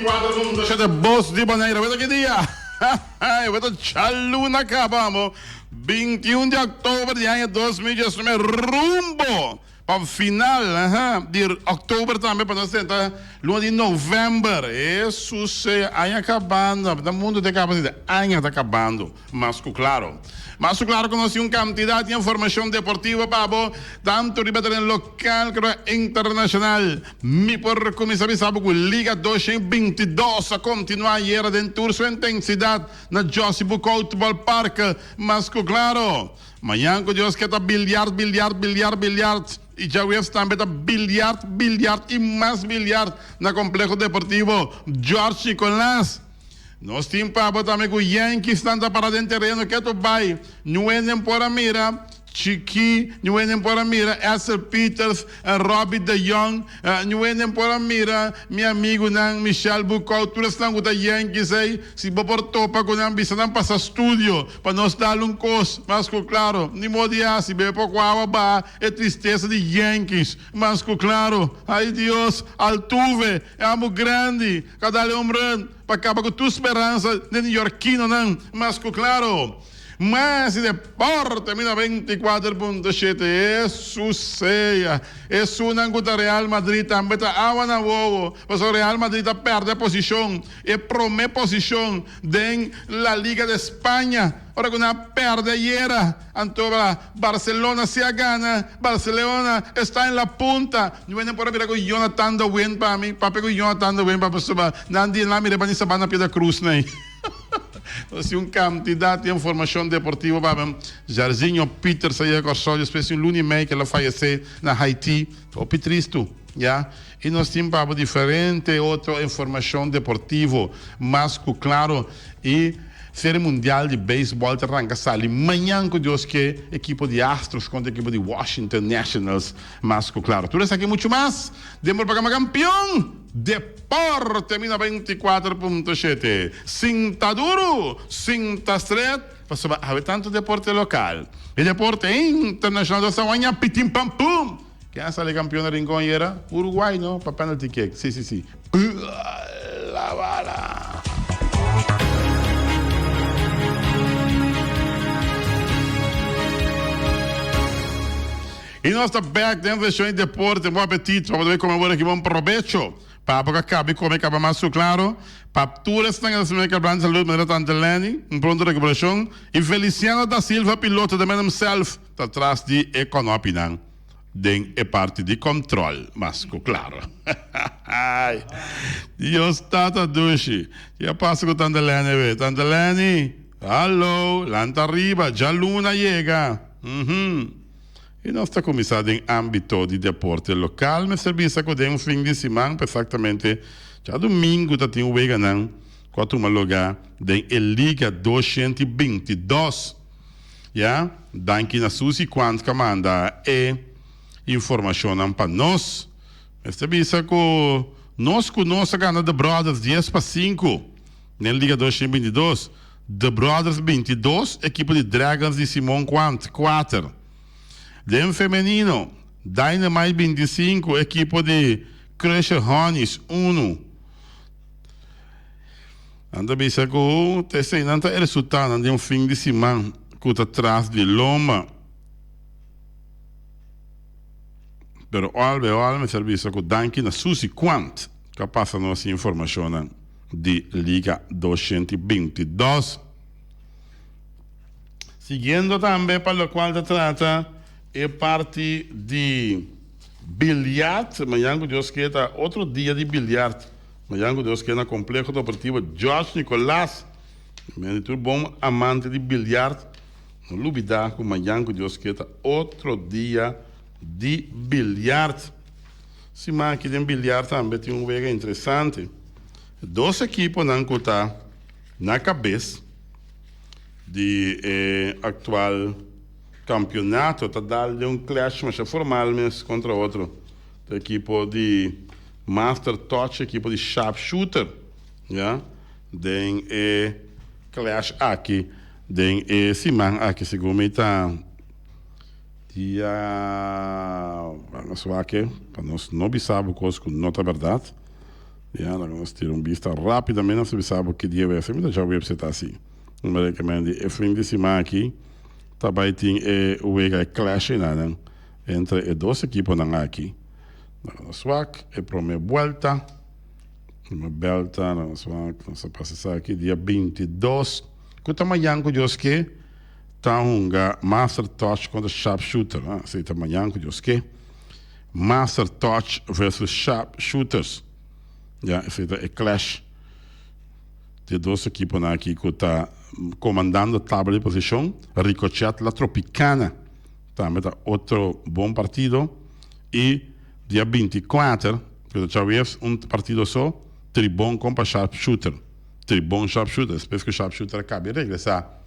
94.7 Bos di Bonaire. Weta ki dia? Weta djaluna kaba amo. 21 di oktober di aña 2019 rumbo pa final aha, di oktober tambe pa nos drenta luna di november. Hesus sea, aña kabando. Na mundu ta kaba asina, aña ta kabando. Mas ku klaro. Mas ku klaro ku nos tin un kantidat di informashon deportivo pa bo, tantu riba tereno lokal komo internashonal. Mi por kuminsá bisa bo ku Liga 222 a kontinuá ayera den tur su intensidat na Jossy Boekhoudt Ballpark. Mas ku klaro, mañan ku Dios ke ta bilyart, bilyart, bilyart, bilyart i djaweps tambe ta bilyart, bilyart i mas bilyart na Kompleho Deportivo George Nicolaas. Nos tin pa bo tambe ku Yankeesnan ta para den tereno ketu bai. Nuenen por a mira Chiki, nuenen por a mira Edsel Peters, Robbie de Jong, nuenen por a mira mi amigunan Michel Bucau, tur esnan ku ta Yankees ei. Si bo por topa ku nan, bisa nan pasa studio pa nos dal un kos. Mas ku klaro, ni modo di hasi, bebe poko awa baha e tristesa di Yankees. Mas ku klaro, ai Dios, Altuve, e amo grandi. Ka dal e home run pa kaba ku tur speransa den neoyorkinonan, mas ku klaro. Mas di deporte mi na 24.7 Hesus sea esunnan ku ta Real Madrid tambe ta awa na wowo pasobra Real Madrid a pèrdè posishon e promé posishon den La Liga de Spaña ora ku nan a pèrdè ayera. Anto Barcelona si a gana, Barceleona está en la punta. Mi no por a mira cu Jonathan ta win pa mi, papia cu Jonathan ta win pa mi pasobra nan di nan mira pa ni Sabana Piedra Cruz nei. Nos tin un cantidad di informacion deportivo pa mi. Jairzinho Pieterse a yega Corsou despues di un luna y mei cu el a fayece na Haiti. Hopi tristu, ya. Y nos tin pa bo diferente otro informacion deportivo mas cu claro. Y Serie Mundial di Beisbòl ta ranka sali mañan ku Dios ke, ekipo di Astros kontra ekipo di Washington Nationals mas ku klaro. Tur esaki muchu mas den propagama Kampion Deporte mi 94.7. Sinta duru, sinta stret, pasobra awe tantu deporte lokal i deporte internashonal ta sa waña pitin pam pum. Ken a sali kampion na Rincon ayera? Uruguay no, pa penalty kick. Si si si. Bala bala. Y nos ta back den version di deporte. Bon apetito. Pa bo come awor aki bon probecho. Pa bo ka cabi come caba mas su claro. Pa tur esnan que ta sinti Brand Salud manera Tante Lenny. Un pronto recuperacion. Y Feliciano da Silva piloto the man himself. Ta tras di e konopinan den e parti di control, mas cu claro. Dios tata dushi. Ki a pasa cu Tante Lenny awe? Tante Lenny, hallo, lanta riba, djaluna yega. Uhum. Y nos ta cuminsa den ambito di deporte local. Mester bisa cu den un fin di siman, exactamente djadumingu ta tin weganan cu a tuma luga den e Liga 222. Ya, danki na Susi Quant ka manda e informashonnan pa nos. Mester bisa ku nos ku nos a gana The Brothers 10-5 den Liga 222. The Brothers 22, ekipo di Dragons di Simon Quant 4. Den femenino, Dynamite 25, ekipo di Crusher Honeys 1. Nan ta bisa ku ta eseinan ta e resultadonan di un fin di siman ku ta tras di lomba. Pero al be al mester bisa ku danki na Susi Quant ku a pasa nos e informashonnan di Liga 222. Siguiendo tambe pa lokual ta trata e parti di bilyart, mañan ku Dios ke ta otro dia di bilyart. Mañan ku Dios ke na Kompleho Deportivo George Nicolaas. Mi di tur bon amante di bilyart, no lubida ku mañan ku Dios ke ta otro dia di bilyart. Siman aki den bilyart tambe tin un wega interesante. Dos ekiponan ku ta na kabes di e aktual kampionato ta dal den un clash masha formal mes kontra otro. Ta ekipo di Master Touch ekipo di Sharp Shooter ya den e clash aki den e siman aki segun mi ta dia nos wak pa nos no bisa bo cos cu no ta berdad. Ya, laga nos tira un bista rápidamente, nos ta bisa bo ki dia wes. Mi ta djaweps e ta asi. Mi ta di e fin di siman aki ta bai tin e wega, e clash enanan entre e dos ekiponan aki. Laga nos wak e prome buelta. Prome belta, laga nos wak, nos a pasa esaki dia 22, ku ta mañan ku Dios ke, ta hunga Master Touch kontra Sharpshooter. Esei ta mañan ku Dios ke. Master Touch versus Sharpshooters. Ya, esei ta e clash di e dos ekiponan aki ku ta komandando tabla di posishon. Ricochet La Tropicana tambe ta otro bon partido. I dia 24, ku ta djaweves, un partido so, Tribon kontra Sharpshooter. Tribon Sharpshooter, despues ku Sharpshooter a kaba di regresá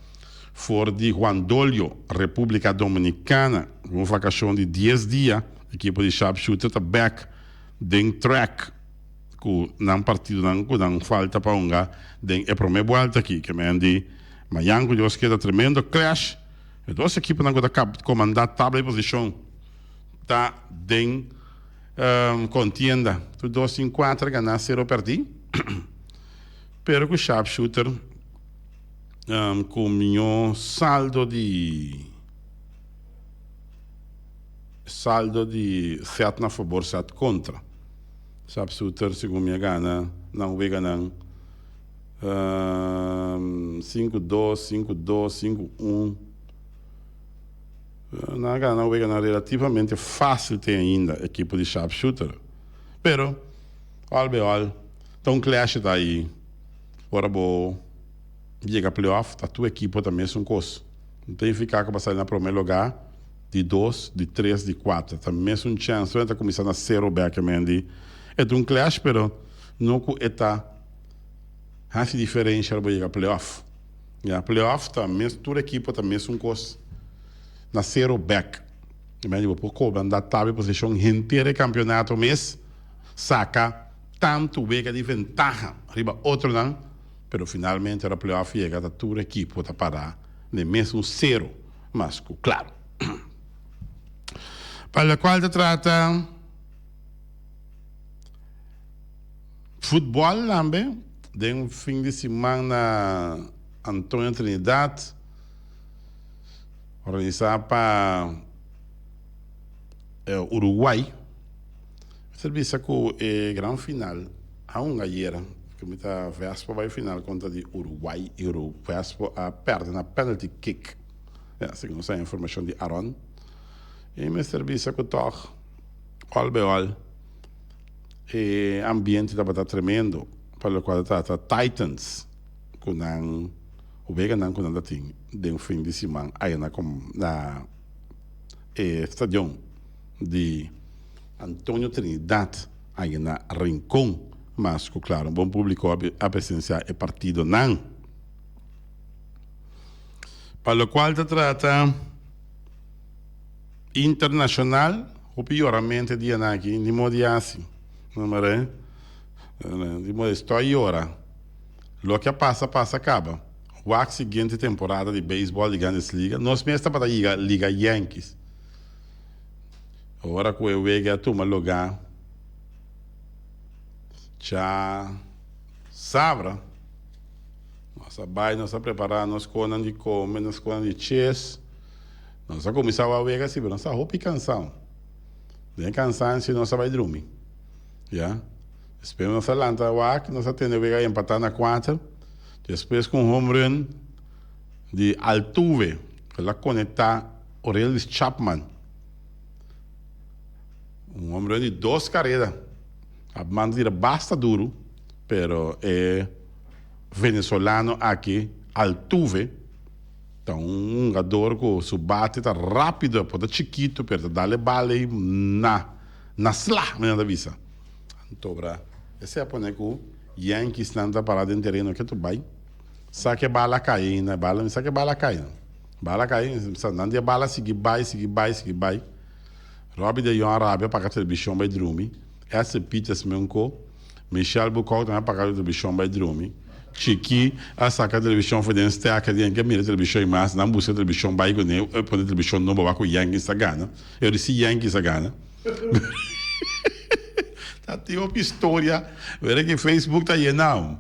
for di Juan Dolio, Repúblika Dominikana, ku un vakashon di dies dia, ekipo di Sharpshooter ta bèk den trèk ku nan partidonan ku nan falta pa hunga den e promé buèlta aki. Ke men di mañan ku Dios ke ta tremendo clash. E dos ekiponan ku ta komandá tabla di posishon ta den kontienda. Tur dos tin kuater ganá, sero pèrdí. Pero ku Sharpshooter ku mihó saldo di saldo di sèt na fabor, sèt kontra. Sharpshooter segun mi a gana nan weganan sinku dos, sinku dos, sinku un. Nan a gana nan weganan relativamente fásil te ainda ekipo di Sharpshooter. Pero al be al ta un clash ta ayi ora bo yega playoff ta tur ekipo ta mesun kos. No ta nifiká ku bo a sali na promé lugá. Di dos, di tres, di kuater. Ta mesun chèns. Tur ta kuminsá na sero bèk men di e ta un clash pero no ku e ta hasi diferensha ora bo yega playoff. Ya, playoff ta mes tur ekipo ta mesun kos na sero bèk. Men di bo por kobra nda tabla di posishon henter e kampionato mes saka tantu wega di ventaha riba otronan pero finalmente ora playoff yega ta tur ekipo ta para den mesun sero. Mas ku klaru. Pa lokual ta trata futbòl tambe den fin di siman na Antonio Trinidad organisá pa Uruguay. Mester bisa ku e gran final a hunga ayera ku mi ta Vespo bai final kontra di Uruguay i Vespo a pèrdè na penalty kick. Ya, segun nos a informashon di Aron. I mester bisa ku tòg, òl be òl, e ambiente tabata tremendo pa lokual ta trata Titans ku nan weganan ku nan ta tin den fin di siman aya na na e stadion di Antonio Trinidad aya na Rincon. Mas ku klaro un bon públiko a presensiá e partidonan. Pa locual ta trata internacional, hopi yoramente dianan aki, ni modo di haci. No mare, di modo estoy yora. Loke a pasa, pasa caba. Wak siguiente temporada di beisbol di Grandes Ligas, nos mes tabata yiga Liga Yankees. Ora cu e wega a tuma lugar, cha sabra. Nos a bai, nos a prepará nos konan di kome, nos konan di ches. Nos a kuminsá wak wega si, pero nos ta hopi kansá. Den e kansansio nos a bai drumi. Ya. Despues nos a lanta wak, nos a tende wega empatá na kuater. Despues ku un home run di Altuve, el a konektá Aurelius Chapman. Un home run di dos kareda. A manda tira basta duru. Pero e venezolano aki, Altuve, ta un hungador cu su bate ta rapido, e por ta chikito pero ta dal e bal ey na na sla, manera ta bisa. Antobra esey a pone cu Yankeesnan ta para den tereno ketu bay sa cu e bal a cay ainda, e bal, mi sa cu e bal a cay no. Bal a cay, nan di e bal a sigui bay, sigui bay, sigui bay. Robbie de Jong a rabia paca television bay drumi, Esther Peters menco. Michelle Bucau tambe a paga televishon bai drumi. Chiki a saka televishon for den stèker di en ke mira televishon i mas. Nan buska televishon bai kuné e pone televishon nobo wak ku Yankees ta gana. E ora si Yankees a gana. Ta tin hopi historia. Wera ki Facebook ta yena.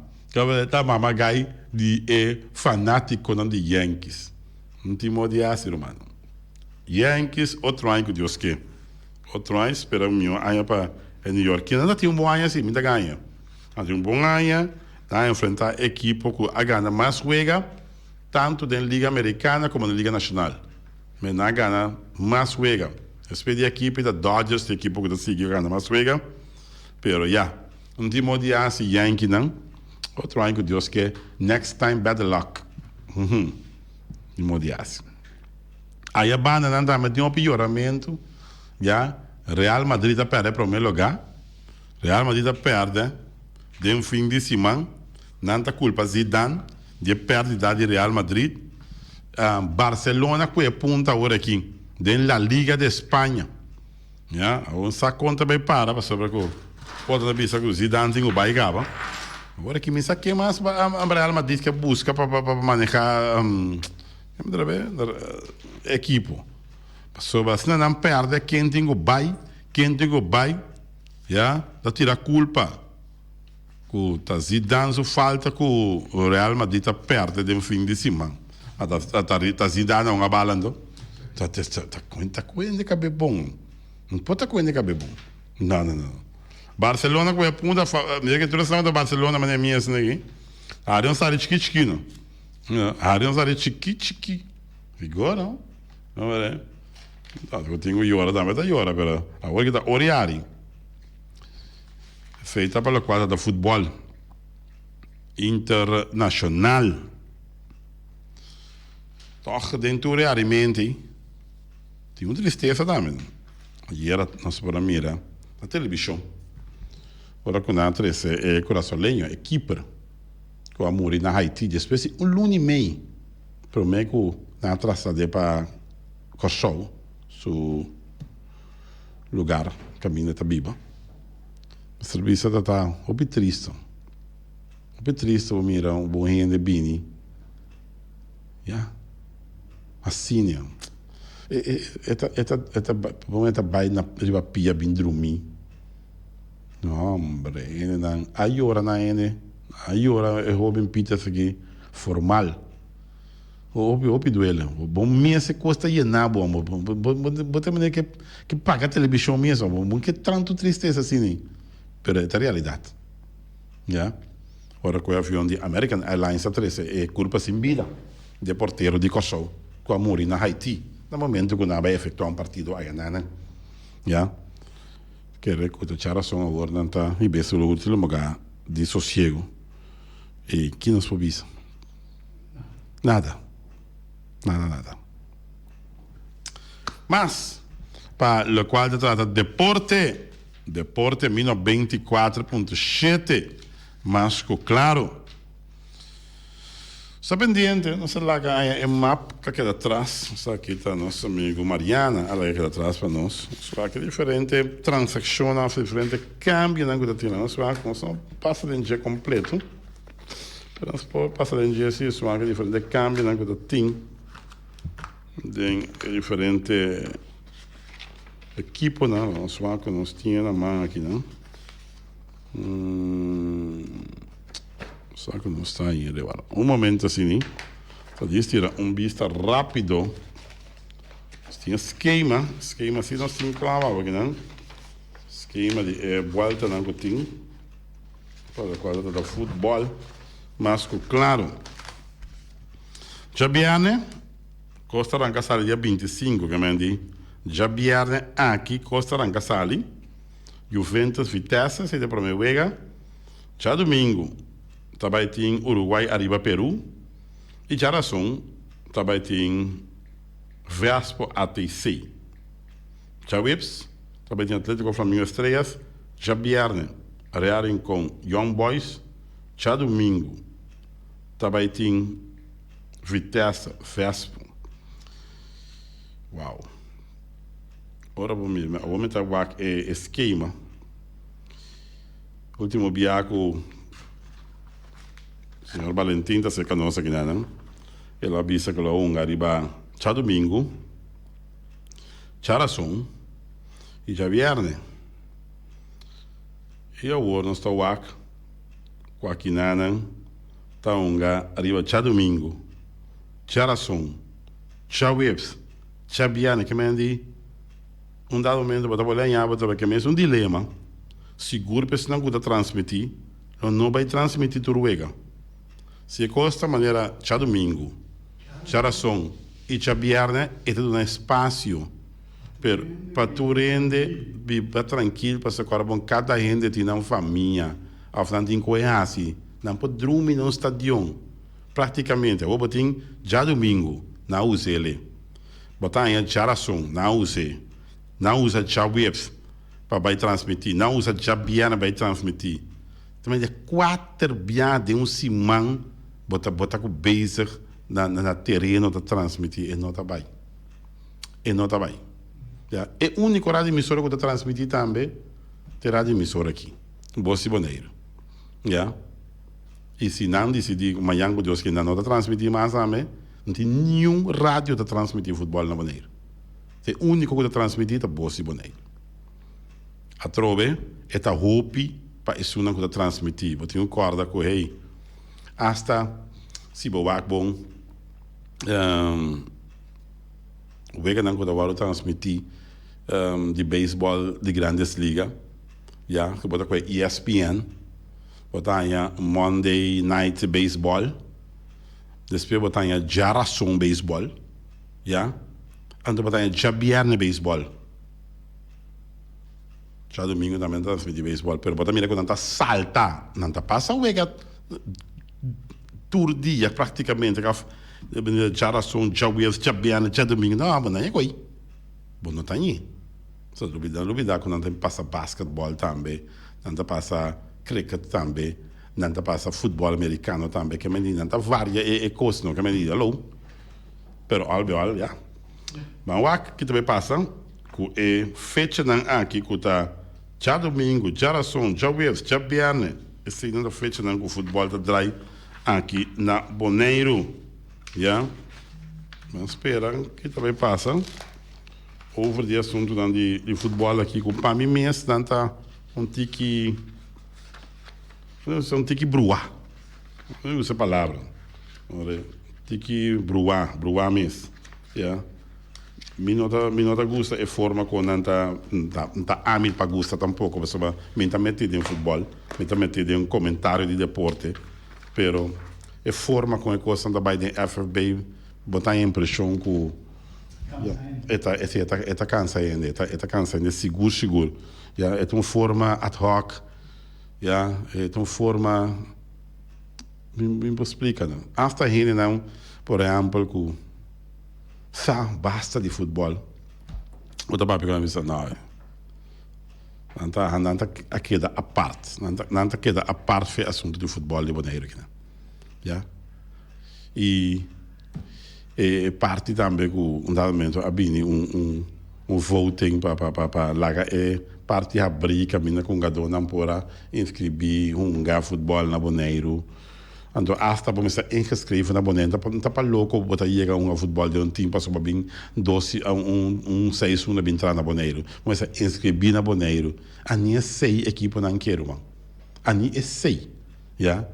Ta mama gai di e fanaticonan di Yankees. No tin modo di haci, rumannan. Yankees otro aña cu Dios ke. Otro aña spera un miho aña pa e New Yorkinan. Nan ta tin un bon aña si, mi ta gaña. Nan tin un bon aña, nan a enfrenta ekipo cu a gana mas wega tanto den Liga Americana como den Liga Nacional. Men nan a gana mas wega. Despues di ekipo ta Dodgers ta ekipo cu ta sigui gana mas wega. Pero ya, no tin modo di haci Yankeenan. Otro aña cu Dios ke, next time better luck. Tin modo di haci. Aya banda nan tambe tin hopi yoramentu ya Real Madrid a perde prome loga Real Madrid a perde den fin di siman nan ta culpa Zidane di e perdida di Real Madrid Barcelona cu e punta awor aki den La Liga de España ya awor sa con ta bay para pasobra cu otro ta bisa cu Zidane tin cu bay caba awor aki mi sa ken mas Real Madrid ke busca pa maneha. Ekipo. Pasobra asina nan perde ken tin ku bai, ken tin ku bai, ya, ta tira kulpa ku ta Zidane su falta ku Real Madrid ta perde den fin di siman. A ta ta Zidane a hunga bala anto? Ta ta ta ta ku hende kabe bon. No por ta ku hende kabe bon. No no no. Barcelona ku e punta mira ke tur esnan ta Barcelona manera mi esnan aki. Ari un sali chiki chiki no. Hari nos hari chiki chiki. Vigor no? No were. Bo tin ku yora tambe ta yora pero awor ki ta ori hari. Esei ta pa lokual ta ta futbòl internashonal. Tòg den tur e harimenti ei tin un tristesa tambe. Ayera nos por a mira na televishon ora ku nan a trese e kurasoleño, e kiper. ku a muri na Haiti despues di un luna i mei promé ku nan a traslad'é pa Kòrsou, su lugar kaminda e ta biba. Mester bisa ta ta hopi tristu, hopi tristu pa mira un bon hende bini ya asina. E ta e ta e ta e ta bai na riba pia bin drumí. No hombre, hendenan a yora na hende, a yora e hoben Peters aki formal. Hopi hopi duele. Bo mes e kos ta yena bo amor. Bo ta manera ke ke paga televishon mes bo bo ke tantu tristesa asina pero e ta realidat. Ya. Ora ku e avion di American Airlines a trese e kurpa sin bida di e portero di Kòrsou ku a muri na Haiti na momento ku nan a bai efektuá un partido ayanan. Ya. Kere ku ta charason awor nan ta hib'é su ultimo lugar di sosiego. I ki nos por bisa? Nada. Nada, nada. Mas, pa lokual ta trata deporte, deporte mi 94.7, mas ku klaro. Sta pendiente, nos a laga aña e map ka keda tras. Esaki ta nos amigo Mariana a laga keda tras pa nos. Nos wak e diferente transaccionnan of diferente cambionan cu ta tin. Nos wak, nos no pasa den dje completo, pero nos por pasa den dje si nos wak e diferente cambionan cu ta tin den e diferente equiponan. Nos wak cu nos tin na man akinan. Sa ku nos ta ahí riba. Un momento asini, ta djis tira un bista rápido. Nos tin e skema, skema si nos tin klaba awe kinan. Skema di e bueltanan ku tin pa lokual ta trata futbòl mas ku klaro. Djabièrnè kos ta ranka sali dia 25 ke men di djabièrnè aki kos ta ranka sali. Juventus Vitesse esei ta e prome wega. Djadumingu ta bai tin Uruguay ariba Peru i djarason ta bai tin Vespo ATC. Djaweps ta bai tin Atletico Flamingo Estrellas, djabierne Real Rincon Young Boys, djadumingu ta bai tin Vitesse Vespo. Wow. Ora bo mira, awor mi ta wak e skema. Ultimo bia ku señor Valentin ta serka nos aki nan, el a bisa ku lo a hunga riba djadumingu, djarason i djabièrnè. I awor nos ta wak ku akinanan ta hunga riba djadumingu, djarason, djaweps, djabièrnè. Ke men di un dado momento bo ta por haña bo ta ke mes un dilema. Sigur pa esnan ku ta transmití lo no bai transmití tur wega. Si e kos ta manera djadumingu, djarason i djabièrnè e ta duna espasio. Pero pa tur hende biba trankil pasobra kòrda bon kada hende tin nan famia òf nan tin ku e hasi. Nan por drumi na un stadion praktikamente. Awor bo tin djadumingu nan a usa el'e. Bo ta haña djarason nan a us'e. Nan a usa djaweps pa bai transmití. Nan a usa djabièrnè bai transmití. Ta mende kuater bia den un siman bo ta bo ta ku bezig na na tereno ta transmití e no ta bai. E no ta bai. Ya, e úniko radio emisora ku ta transmití tambe ta e radio emisora aki, Bos di Boneiru. Ya. I si nan disidí ku mañan ku Dios ke nan no ta transmití mas tambe, no tin niun radio ta transmití futbòl na Boneiru. E úniko ku ta transmití ta Bos di Boneiru. Atrobe e ta hopi pa esunnan ku ta transmití. Bo tin ku kòrda ku hey, asta si bo wak bon, Weganan ku ta wòrdu transmití di beisbòl di Grandes Liga, ya, ku bo ta kohe ESPN, bo ta haña Monday Night Baseball, despues bo ta haña djarason beisbòl, ya, anto bo ta haña djabièrnè beisbòl. Djadumingu tambe nan ta transmití beisbòl, pero bo ta mira ku nan ta salta, nan ta pasa wega. Tur dia praktikamente kaf djarason, djaweves, djabièrnè, djadumingu no bo nan e koi bo no ta ñi so lubida lubida ku nan ta pasa basketball tambe nan ta pasa cricket tambe nan ta pasa futbol americano tambe ke meni nan ta varia e kos no ke meni alo pero al be al ya ban wak ki ta bay pasa ku e fechanan aki ku ta djadumingu, djarason, djaweves, djabièrnè. Eseinan ta fechanan ku futbòl ta drai aki na Boneiru. Ya. Ban spera ki ta bai pasa over di asuntunan di di futbòl aki ku pa mi mes nan ta un tiki un tiki bruá. Mi usa e palabra. Tiki bruá, bruá mes. Ya. Mi no ta mi no ta gusta e forma con nan ta ta ami pa gusta tampoco pasobra mi ta meti den futbol mi ta meti den comentario di deporte pero e forma con e cosnan ta bay den FFB bo ta impresion cu e ta e ta e ta cansa hende e ta e ta cansa hende sigur sigur ya e ta un forma ad hoc ya e ta un forma mi mi por splica nan hasta hendenan por ehempel cu. Sa basta di futbol. Bo ta papia ku nan bisa no. Nan ta nan ta a keda apart. Nan ta nan ta keda apart fe asuntu di futbol di Boneiru kinan. Ya. I e parti tambe ku un dado momento a bini un un un voting pa pa pa pa laga e parti habrí kaminda ku hungadónan por a inskribí hunga futbol na Boneiru. Anto asta bo mester ingeschreven na Boneiru. No ta pa loko bo ta yega hunga futbòl den un team pasobra bo bin dos un seis un a bin traha na Boneiru. Bo mester inskribí na Boneiru. A ni esei ekiponan ke ruman. A ni esei. Ya.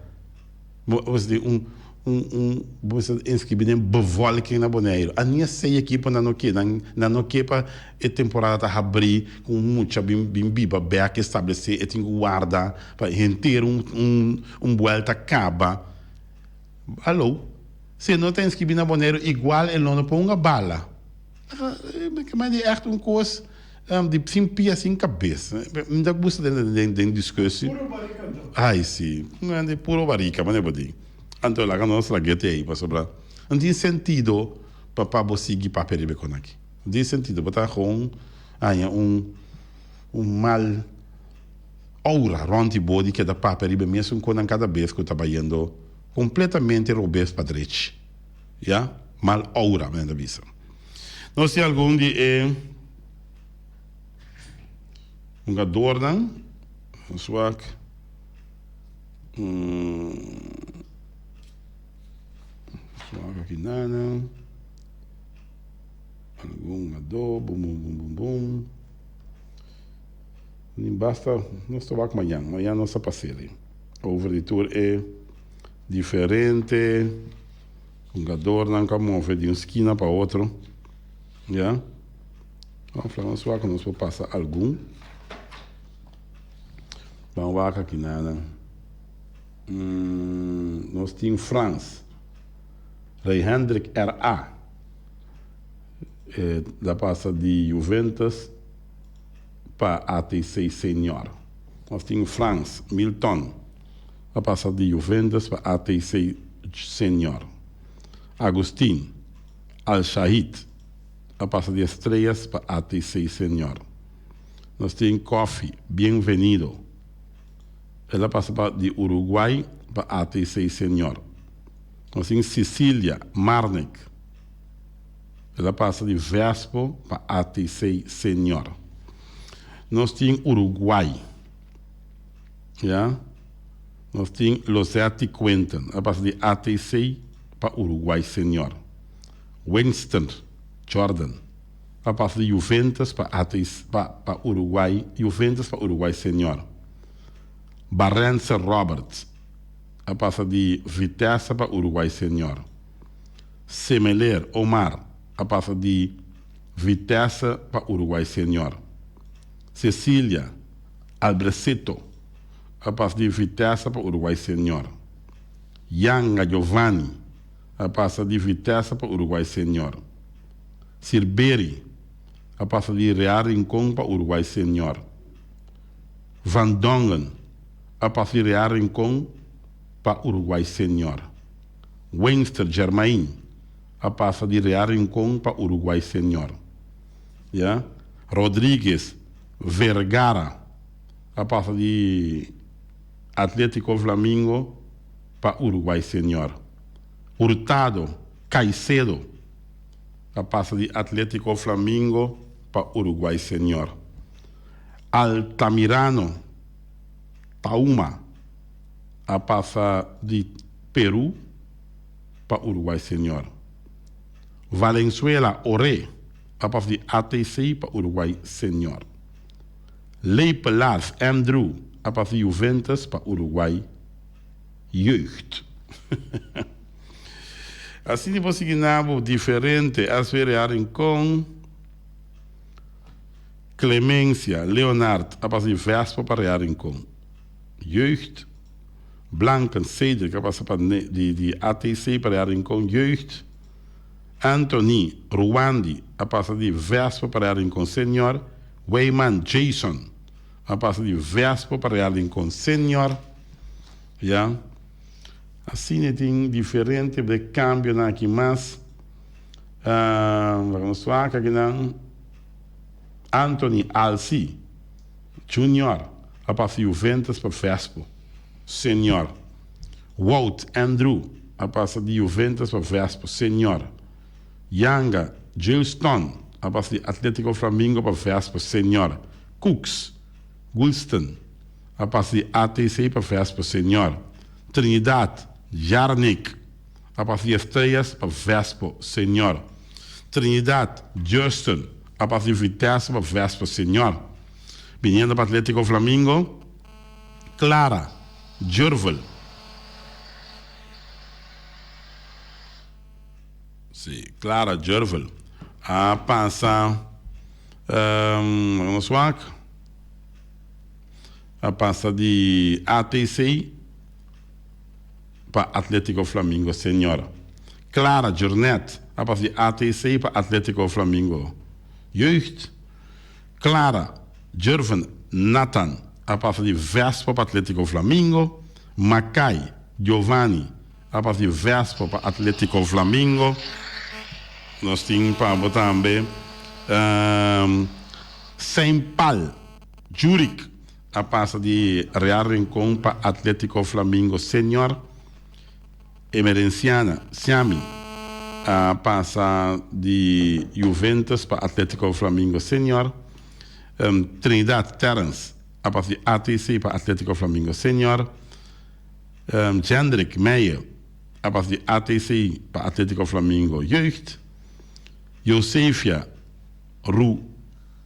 Bo mester tin un un un bo mester inskribí den bevolking na Boneiru. A ni esei ekiponan no ke. Nan nan no ke pa e temporada ta habrí ku un mucha bin bin biba bèk establesé e tin ku warda Pa henter un un un buelta caba. Alo. Si e no ta inscribi na Boneiru igual e lo no por hunga bala. Mi di echt un cos di sin pia sin cabes. Mi ta gusta den den den discussie. Puro barica anto. Ay si. Di puro barica mane bo di. Anto laga nos lag'e te ey pasobra no tin sentido pa pa bo sigui papia riba e con aki. No tin sentido. Bo ta gewoon haña un un mal. Aura rond di bo di keda papia riba e mesun konan kada bes ku ta bayendo kompletamente robes pa drech. Ya, mal aura, men ta bisa. Nos tin algun di e hungadornan. Nos wak. Nos wak aki nanan. Algun hungador, bum bum bum bum bum. Ni basta nos ta wak mañan. Mañan nos ta pas'e over di tur e diferente hungadornan ku a move di un skina pa otro. Ya. Ban fla nos wak nos por pasa algun. Ban wak aki nan. Nos tin Frans. Rey Hendrik RA. E ta pasa di Juventus pa ATC Senior. Nos tin Frans Milton a pasa di Juventus pa ATC Senior. Agustin Al Shahid a pasa di Estrellas pa ATC Senior. Nos tin Koffie Bienvenido el a pasa pa di Uruguay pa ATC Senior. Nos tin Cecilia Marnik. El a pasa di Vespo pa ATC Senior. Nos tin Uruguay. Ya. Nos tin Losetti Quinten. El a pasa di ATC pa Uruguay Senior. Winston Jordan a pasa di Juventus pa ATC pa pa Uruguay Juventus pa Uruguay Senior. Barrense Roberts a pasa di Vitesse pa Uruguay Senior. Semeler Omar a pasa di Vitesse pa Uruguay Senior. Cecilia Albrecito a pasa di Vitesse pa Uruguay Senior. Yanga Giovanni a pasa di Vitesse pa Uruguay Senior. Sirberi a pasa di Real Rincon pa Uruguay Senior. Van Dongen a pasa di Real Rincon pa Uruguay Senior. Weinster Germain a pasa di Real Rincon pa Uruguay Senior. Ya. Rodriguez Vergara a pasa di Atletico Flamingo pa Uruguay Senior. Hurtado Caicedo a pasa di Atletico Flamingo pa Uruguay Senior. Altamirano Tauma a pasa di Peru pa Uruguay Senior. Valenzuela Oré a pasa di ATC pa Uruguay Senior. Lepelaars Andrew a pasa di Juventus pa Uruguay Jeugd. Asina bo sigui na bo diferente SV Real Rincon, Clemencia Leonard a pasa di Vespa pa Real Rincon Jeugd. Blanken Cedric a pasa pa di di ATC pa Real Rincon Jeugd. Anthony Ruwandi a pasa di Vespa pa Real Rincon Senior. Weyman Jason a pasa di Vespa pa Real Rincon Senior. Ya. Asina tin diferente de cambionan aki mas. Laga nos wak akinan. Anthony Alsi. Junior a pasa Juventus pa Vespo. Senior Wout Andrew a pasa di Juventus pa Vespo. Senior Yanga Gilston a pasa di Atletico Flamingo pa Vespo. Senior Cooks Gulston a pasa di ATC pa Vespo. Senior Trinidad Jarnik a pasa di Estrellas pa Vespo. Senior Trinidad Justin a pasa di Vitesse pa Vespo. Senior Biniendo pa Atletico Flamingo, Clara Jurvel. Si, Clara Jurvel a pasa, nos wak, a pasa di ATC pa Atletico Flamingo Senior. Clara Jurnet a pasa di ATC pa Atletico Flamingo Jeugd. Clara, Jerven Nathan a pasa di Vespa pa Atletico Flamingo, Makai Giovanni a pasa di Vespa pa Atletico Flamingo. Nos tin pa bo tambe Seinpal Jurik a pasa di Real Rincon pa Atletico Flamingo Senior. Emerenciana Siami a pasa di Juventus pa Atletico Flamingo Senior. Trinidad Terrence a pasa di ATC pa Atletico Flamingo Senior. Jendrik Meijer a pasa di ATC pa Atletico Flamingo Jeugd. Josefia Ru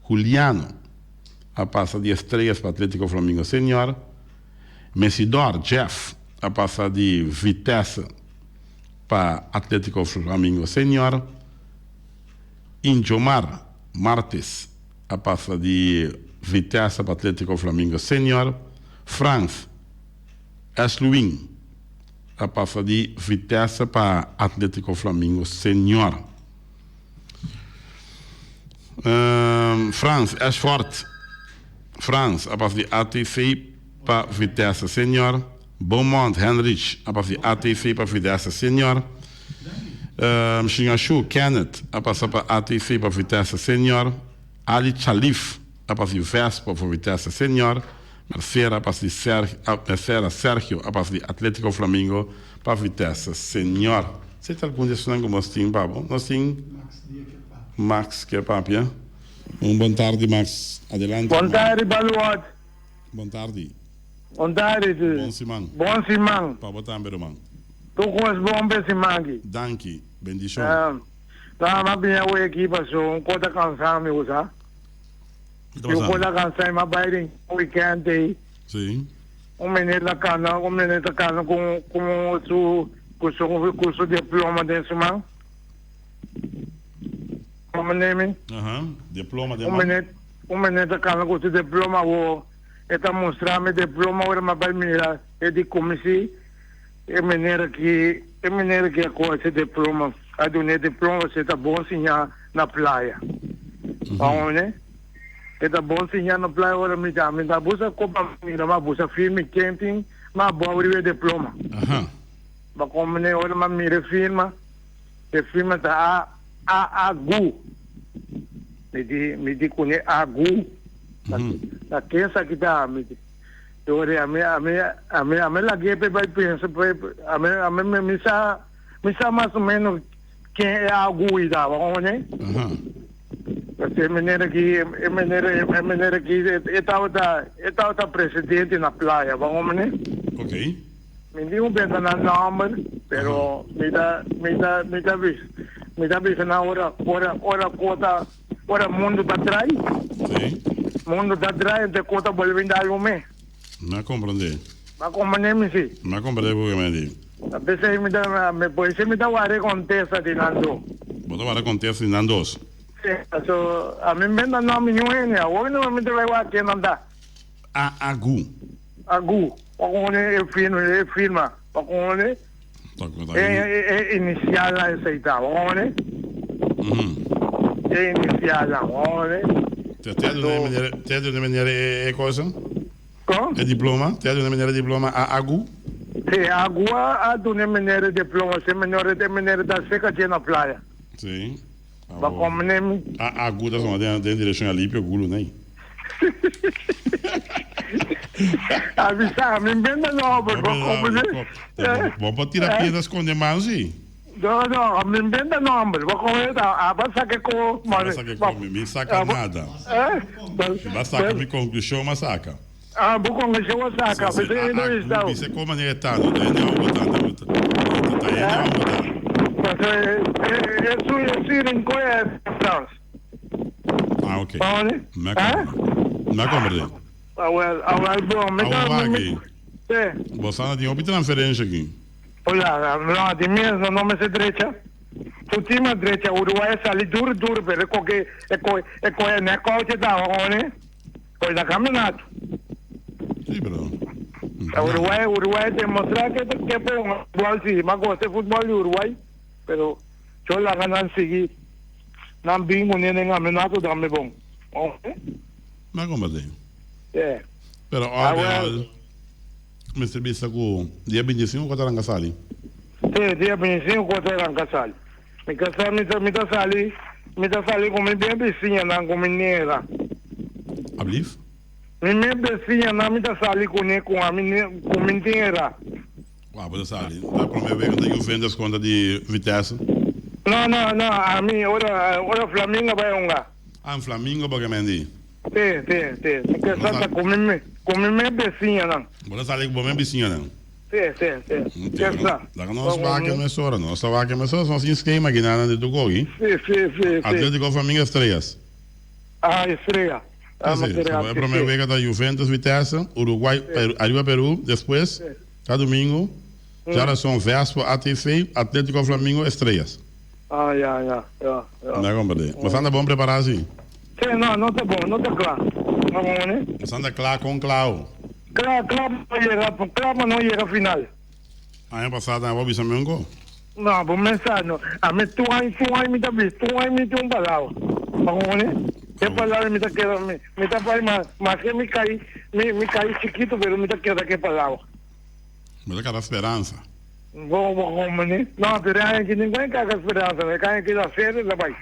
Juliano. a pasa di Estrellas pa Atletico Flamingo Senior. Mesidor Jeff a pasa di Vitesse pa Atletico Flamingo Senior. Injomar Martes a pasa di Vitesse pa Atletico Flamingo Senior. Frans Esluin a pasa di Vitesse pa Atletico Flamingo Senior. Frans Ashford Frans a pasa di ATC pa Vitesse Senior. Beaumont Henrich a pasa di ATC pa Vitesse Senior. Shingashu Kenneth a pasa pa ATC pa Vitesse Senior. Ali Chalif a pasa di Vespo pa Vitesse Senior. Mercera a pasa di Mercera Sergio a pasa di Atletico Flamingo pa Vitesse Senior. Esei ta algun di esunnan ku nos tin pa bo. Nos tin Max ke papia. Un bon tardi Max. Adelante Bon tardi Baluard. Bon tardi. Bon tardi. Bon siman. Bon siman. Pa bo tambe ruman. Tur kos bon p'e siman aki. Danki. Bendishon. No, m'a bini awe aki paso un kos ta kansa mi bo sa. Ki un kos ta kansa mi, m'a bai den weekend ei. Si. Un meneer ta kana, un meneer ta kana ku ku su ku su ku su diploma den su man. Como nemi? Aha, diploma den Un man. meneer un meneer ta kana ku su diploma awo e ta mustra mi diploma ora m'a bai mira e di kumi si e meneer aki e meneer aki a kohe su diploma a duna e diploma pasobra e ta bon siña na playa. Awor E ta bon siña no playa ora mi ta mi ta busa kopa mira ma busa firmi ken tin ma abou riba e diploma. Ba komene ora ma mira e firma e firma ta a a a gu mi di mi di kune a gu ta ken esaki ta mi di ora ami ami ami ami lag'e pe bai pensa ami ami mi sa mi sa mas o menos Ken e agu ta ba komprende? Pasobra e manera ki e manera e manera ki e tabata e tabata presidente na playa ba komprende? Ok. Mi tin un pensa nan nomber pero mi ta mi ta mi ta bisa mi ta bisa nan ora ora ora kota ora mundo ta drai. Si. Mundo ta drai ente kota bolbe bin dal bo me. Mi a komprende. Ba komprende mi si. Mi a komprende bo ke mi a di. Ta pesey mi ta mi por ese mi ta wara e kontesta di nan dos. Bo ta wara kontesta di nan dos? Si, paso a mi benta nomber niun hende, awor no mi ta bai wak ken nan ta. A agu. Agu, pa kon e firma, e firma, pa kon e e inisialnan esey ta, pa kon e e inisialnan, pa kon e. Te te a duna e meneer, te a duna e meneer e cosa? Kon? E diploma? Te a duna e meneer e diploma a agu? Si, agu a duna e meneer e diploma, si e meneer e meneer ta seka dje na playa. Si. Ba komne mi. A agu ta sona den den direkshon Alipio Gulu nei. Avisa mi benda nobo, bo komne. Bo por tira piedra skonde man si. No, no, mi benda nomber, bo komne ta aba saka ko. Aba saka ko, mi mi saka nada. Mi ba saka mi konklushon ma saka. Ah, bo konklushon a saka, Si, si, a agu bisa ko manera e ta, no ta hende homber ta, ta ta hende homber ta. Paso e su e su rincon e Frans. Ah, ok. Mi a komprende. Mi a komprende. Awel, awel bon. Mi ta, Awor wak, Si. bo sa na tin hopi transferensha aki. Hola, no, di mes no, no mester drecha. Su team a drecha, Uruguay a sali duro duro, pero e koke, e kohe, e kohe knockout e daba con e. Kohe na campeonato. Sí, pero. Uruguay, Uruguay demostra ke ke por hunga futbol si, m'a gosta e futbol di Uruguay, pero cho laga nan sigui nan bin kuné den campeonato tambe bon. Oke? M'a komprende. Yeah. Pero Ah, al well. al mester bisa ku dia 25 ku ta ranka sali. Sí, dia 25 ku ta ranka sali. Mi kasá mi ta mi ta sali mi ta sali ku mi bien bisiñanan ku mi nera. Ablief? Mi mes besiñanan mi ta sali kuné ku ami ku mi nera. Wou bo ta sali? Ta prome wega ta Juventus kontra di Vitesse? No no no ami ora ora Flamingo bai hunga. Ah Flamingo bo ke men di? Si si si mi ke sa ta ku mi ku mi mes besiñanan. Bo ta sali ku bo mes bisiñanan? Si si si ke sa. Laga nos wak e mesora nos ta wak e mesora nos tin skema aki nan di Tukogi. Si si si si. Atletico Flamingo Estrellas. Ah Estrella. Sí, sí. E prome wega ta Juventus Vitesse, Uruguay ariba Peru, despues djadumingu djarason Vespo ATV, Atletico Flamingo Estrellas. Ah, ya, ya, ya, ya. Mi a comprende. Bo sta bon prepara si? Sí, no, no ta bon, no ta cla. No bon, ne? Bo sta cla con cla? Cla, cla pa no yega, cla pa no yega final. Aña pasá tambe bo a bisa mi un ko? No, bo mes sa no. Ami tur aña, tur aña mi ta bisa, tur aña mi tin un palabra. Bo comprende? E palabra mi ta keda, mi, mi ta bai ma, maske mi kai, mi, mi kai chikito, pero mi ta keda ku e palabra. Bo ta keda speransa. Bo, bo comprende? No, pero e aña aki ningun e kaka speransa, no. E aña aki ta serio ta bai.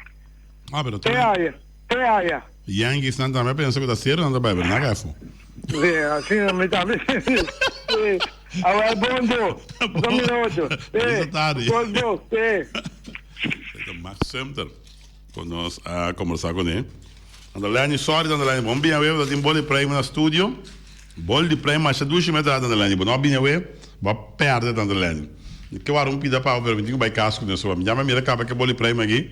Ah, pero Te aya, te aya. Yankeesnan tambe a pensa ku ta serio nan ta bai, pero nan a kai afó. Sí, asina mi tambe. Sí. Awel bon do. Bo mira otro. Bisa tardi. Bon do. Sí. Esta Max Sumter ku nos a kombersá kuné. Tanta Lenny, sorry Tanta Lenny, bo no bini awe, bo ta tin bol di prei na studio. Bol di prei masha dushi mi a traha Tanta Lenny, bo no a bini awe, bo a pèrdè Tanta Lenny. Mi ke wara un pida pa bo pero mi tin ku bai kas kuné so. Mi ya mi a mira kaba ke bol di prei aki,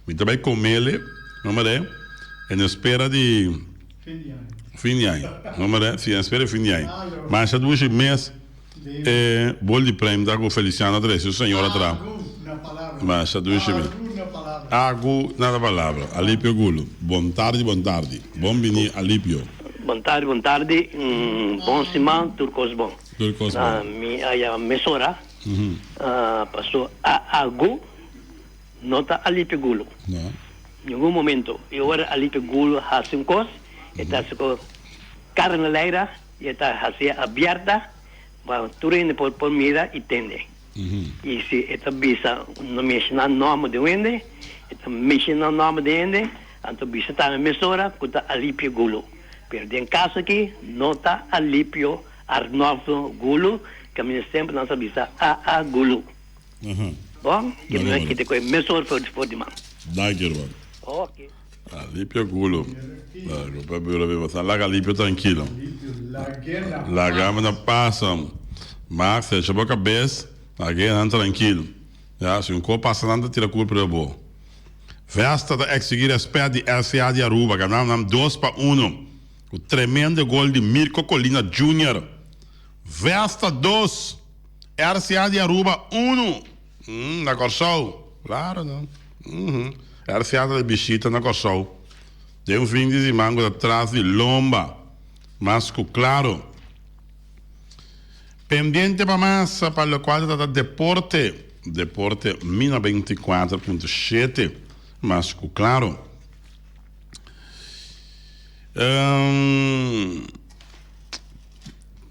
mi ta bai komele, no mare, en espera di. Fin di aña. No mare, si en spera fin di aña. Masha dushi mes e bol di prem ta ku Feliciano a trese, su señora tra. Masha dushi mes. Agu na ta palabra. Alipio Gulo. Bon tardi, bon tardi. Bon bini Alipio. Bon tardi, bon tardi. Bon siman, tur kos bon. Tur kos bon. Mi a yama mesora, paso a agu No ta Alipio Gulo. No. Ningun momento. I ora Alipio Gulo hasi un kos, e ta hasi ku kara na laira i e ta hasié abierta pa tur hende por por mira i tende. I si e ta bisa no menshoná nòmber di un hende, e ta menshoná nòmber di hende, anto bisa tambe mesora ku ta Alipio Gulo. Pero den kaso aki no ta Alipio Arnolfo Gulo, kaminda semper nan sa bisa AA Gulo. Bon, ke mi a kita ku e mesun ora for di man. Danki hermano. Ok. Alipio culo. Laga pa bira sa laga Alipio trankilo. Laga mi na pasa. Max fecha bo kabes laga nan trankilo. Ya si un ko pasa nan ta tira kulpa riba bo. Vesta ta exigi respet di RCA di Aruba ganando nan 2-1 ku tremendo gol di Mirko Colina Junior. Vesta dos. RCA di Aruba unu na Kòrsou. Klaro no. RCA ta di bishita na Kòrsou den un fin di siman ku ta tras di lomba. Mas ku klaro. Pendiente pa mas pa lokual ta trata deporte. Deporte mi 94.7. Mas ku klaro.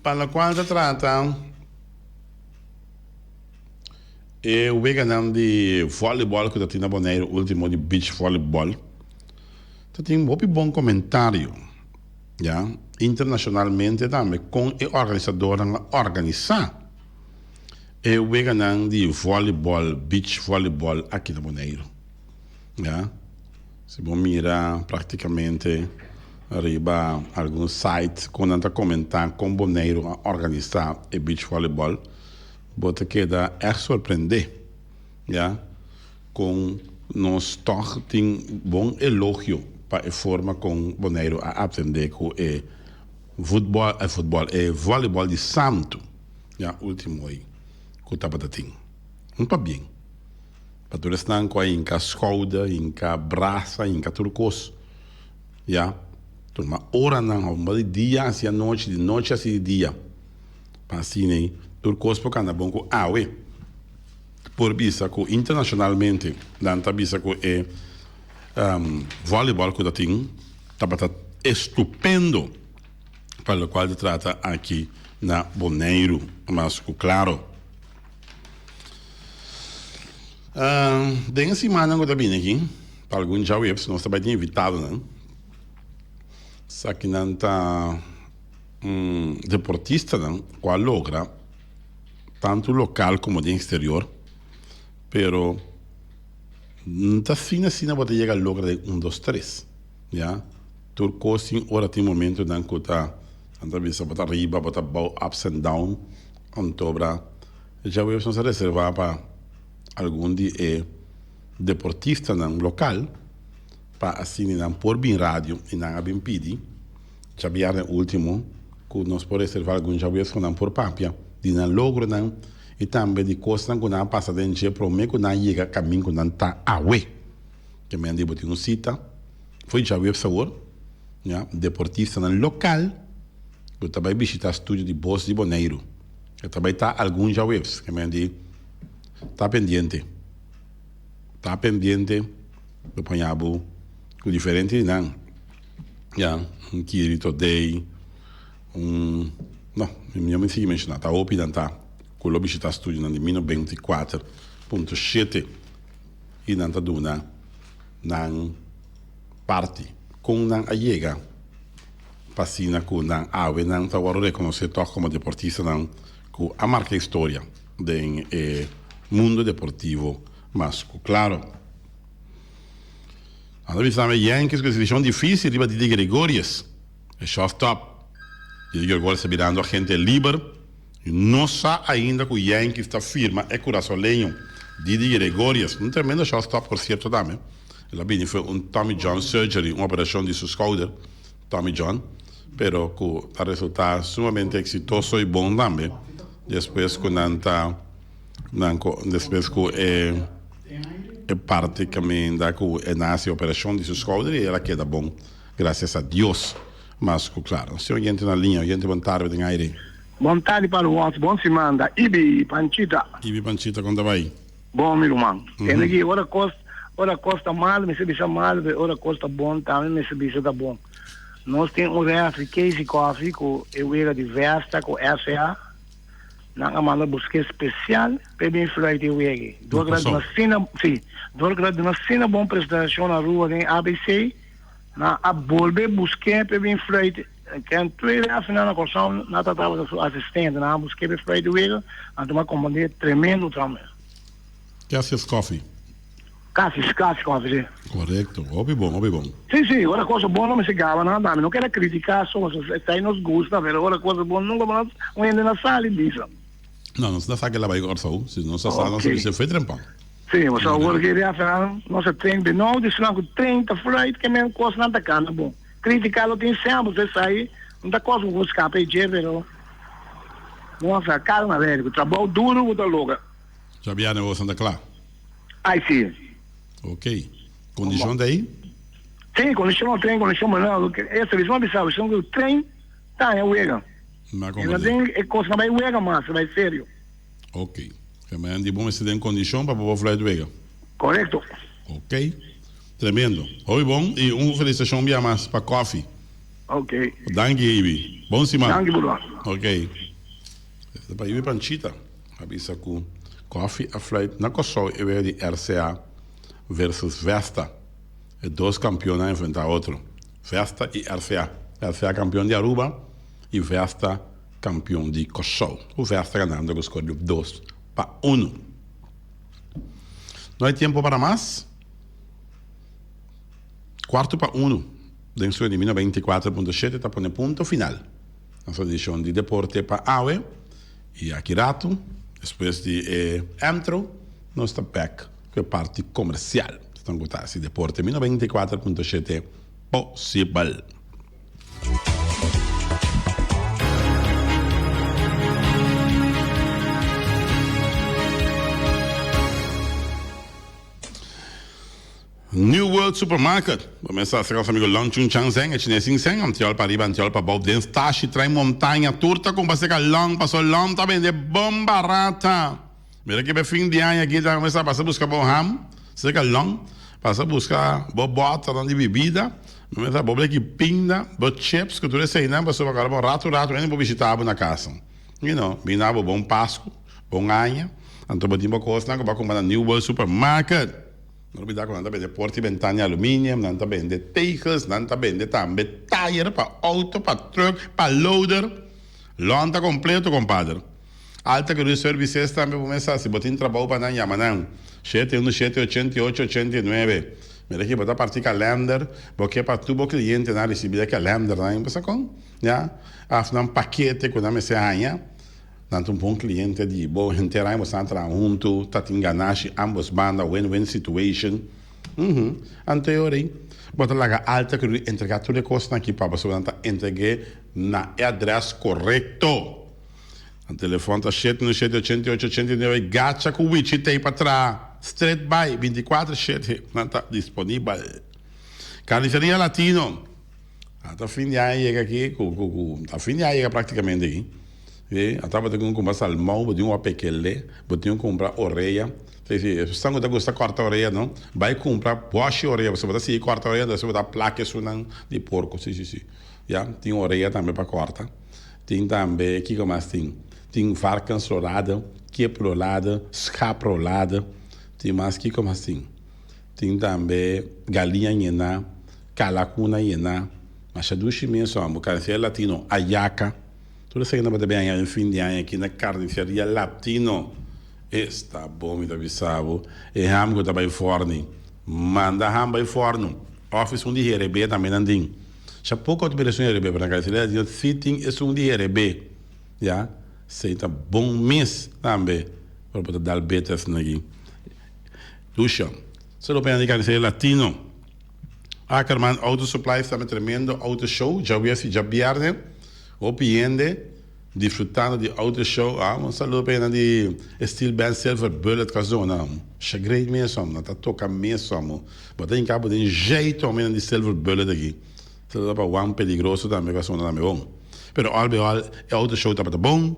Pa locual ta trata e weganan di volleyball cu ta tin na Bonaire ultimo di beach volleyball ta tin hopi bon comentario ya internacionalmente tambe con e organisadornan a organisa e weganan di volleyball beach volleyball aki na Bonaire ya. Si bo mira praktikamente riba algun site ku nan ta komentá kon Boneiru a organisá e beach volleyball, bo ta keda ègt sorprendé, ya, kon nos tòg tin bon elogio pa e forma kon Boneiru a atendé ku e futbòl, e futbòl, e volleyball di santu, ya, último ei ku tabata tin. Un pabien. Pa tur esnan ku a hinka skouder, hinka brasa, hinka tur kos, ya. Tuma oranan, homber di dia hasi anochi, di nochi hasi di dia, pa asina ei tur kos por kanda bon ku awe. Por bisa ku internashonalmente nan ta bisa ku e volleyball ku ta tin tabata estupendo pa lokual ta trata aki na Boneiru, mas ku klaro. Den e simannan ku ta bini aki, pa algun djaweps nos ta bai tin invitadonan. Esakinan ta deportistanan ku a logra tantu lokal komo den eksterior, pero no ta asina asina bo ta yega logra den un dos tres, ya. Tur kos tin ora tin momentonan ku ta nan ta bisa bo ta riba bo ta abou ups and down. Antobra djaweps nos a reserva pa algun di e deportistanan lokal pa asina nan por bin radio y nan a bin pidi. Djabièrnè último ku nos por reservá algun djaweps ku nan por papia di nan logronan i tambe di kosnan ku nan a pasa den dje promé ku nan yega kamin ku nan ta awe. Ke men di bo tin un sita for djaweps awor, ya, deportistanan lokal ku ta bai bishitá studio di Bos di Boneiru. E ta bai ta algun djaweps, ke men di ta pendiente. Ta pendiente lo paña bo ku diferente di nan. Ya, un Kiri Todey, un, no, mi no mi sigui menshoná, ta hopi nan ta ku lo bishitá studionan di mil 94.7 i nan ta duna nan parti kon nan a yega pa asina ku nan awe nan ta wòrdu rekonosé tòg komo deportistanan ku a marka historia den e mundo deportivo mas ku klaro. Nan ta bisa tambe Yankees ku e desishon difísil riba Didi Gregorius, e shortstop. Didi Gregorius ta birando agente liber i no sa ainda ku Yankees ta firma e kurasoleño Didi Gregorius, un tremendo shortstop por sierto tambe. El a bini for un Tommy John surgery, un operashon di su skouder, Tommy John, pero ku ta resultá sumamente eksitoso i bon tambe despues ku nan ta nan ku despues ku e e parti kaminda ku e nan hasi operashon di su skouder i el a keda bon grasias a Dios mas ku klaro. Si oyente na liña, oyente bon tarde den aire. Bon tardi Palo Wòs, bon siman da Ibi Panchita. Ibi Panchita kon ta bai? Bon mi ruman. Tende ki ora kos ora kos ta mal mester bisa mal pero ora kos ta bon tambe mester bisa ta bon. Nos tin un refri Casey Coffee ku e wega di Vesta ku SA. Nan a manda busk'é spesial pa e bin fluit e wega. Dor ku a duna asina si dor ku a duna asina bon presentashon na Aruba den ABC nan a bolbe busk'é pa e bin fluit Ken tweede afinan na Kòrsou nan ta tabata su asistente, nan a busk'é pa e fluit e wega, nan tuma komprendé tremendo tambe. Cassius Coffee. Cassius, Cassius Coffee, si. Korekto, hopi bon, hopi bon. Si, si, ora cosa bon no mester gaba nan tambe, no keda critica so, esei nos gusta, pero ora cosa bon nunca bo no un hende na sali bisa. No, nos no sa kila bai Kòrsou, si nos a sa nos a bisa fue trempan. Si, bo sa awor ke reaferan nos a train de nou, di esnan ku train ta fruit ke men kosnan ta kana bon. Critica lo tin semper, so esei no ta kos ku bo skapa e dje, pero nos a kalma wèri, ku trabou duru bo ta logra. Djabièrnè bo Santa Cla? Ai si. Ok. Kondishon ta ei? Si, kondishon no tren, kondishon bo no. E servicio a bisa bo, ku tren ta haña wega. Mi a E no komprendé. tin e kos no bai wega mas, e bai serio. Ok. Kemey di bo mester den kondishon pa bo por fluit wega. Korekto. Ok. Tremendo. Hopi bon i un felisitashon bia mas pa Koffie. Ok. Danki Ibi. Bon siman. Danki Burba. Ok. Esta pa Ibi Panchita. A bisa ku Koffie a fluit na Kòrsou e wega di RCA versus Vesta. E dos kampionnan a enfrentá otro. Vesta i RCA. RCA kampion di Aruba i Vesta kampion di Kòrsou. Ku Vesta ganando ku skor di 2-1. No hay tiempo para mas. Kuarto pa unu den su elimina 24.7 ta pone punto final na su edishon di Deporte pa awe. I aki ratu, despues di e intro, nos ta bek ku e parti komersial. Esnan ku ta hasi deporte mi 94.7 posibel. New World Supermarket. Bo mester hasi nos amigo Long Chun Chang Zeng, e chines sin seng, antiol pa riba, antiol pa bou, den stashi, trai montaña, tur ta cumpra cerca Long, paso Long ta bende bon barata. Mira ke be fin di aña aki ta mester pasa busca bo ham cerca Long, pasa busca bo boternan di bibida, bo mester bo bleki pinda, bo chips cu tur eseinan, pasobra bo kaba bo rato rato hende por bishita bo na casa. You know, bina bo bon Pascu, bon aña, anto bo tin bo cosnan cu bo a cumpra na New World Supermarket. No olbida cu nan ta bende porta y bentana di aluminium, nan ta bende tegels, nan ta bende tambe tayer pa auto, pa truck, pa loader. Lon ta completo, compadre. Alta Cruz Services tambe bo mester haci. Bo tin trabou pa nan, yama nan. Shete uno shete ochenta i ocho ochenta i nuebe. Mira aki bo ta parti kalender, bo ke pa tur bo clientenan ricibi e kalendernan. Bo sa con? Ya. Af nan pakete cu nan mester haña. Nan ta un bon cliente di bo, henter aña boso a traha hunto, ta tin ganashi ambos banda, win-win situation. Uhum. Anto e ora ei, bo ta laga Alta Cruz entregá tur e kosnan aki pa bo, pasobra nan ta entreg'é na e adrès korekto. Nan telefòn ta shete no shete ochenta i ocho ochenta i nuebe Gacha ku Wichi t'ei pa traha stret bai binti kuater shete nan ta disponibel. Carniceria Latino a ta fin di aña yega aki ku ku ku ta fin di aña yega praktikamente aki si a tabata tin ku kumpra salmou bo tin ku pekele bo tin ku kumpra orea si si esnan ku ta gusta kòrta orea no bai kumpra bòshi orea pasobra bo ta sigui kòrta orea entonces bo ta plak esunnan di porko si si si ya tin orea tambe pa kòrta. Tin tambe, kiko mas tin? Tin varkensrolade, kiprolade, schaprolade. Tin mas, kiko mas tin? Tin tambe galiña yená, kalakuna yená. Masha dushi mes homber. Carniceria Latino, ayaca. Tur esaki nan bo ta bin haña den fin di aña aki na Carniceria Latino. Esta bon mi ta bisa bo. E ham ku ta bai fòrni. Manda ham bai fòrnu. Òf esun di herebé tambe nan tin. Sha poko ta bira esun herebé, pero na Carniceria Latino si tin esun di herebé. Ya, esei ta bon mes tambe. Pero bo ta dal beter asina aki. Dusha. Solo pena di Carniceria Latino. Ackerman Auto Supplies tambe tremendo auto show djawees y djabierne. Hopi hende disfrutando di auto show. Ah, un saludo pa hende di Steel Band Silver Bullet ka zona. Sha great mes hom, nan ta toca mes hom. Bo ta hinca bo den jeito hom hende di Silver Bullet aki. Saludo pa Juan Peligroso tambe ka zona tambe bon. Pero al bij al e auto show tabata bon.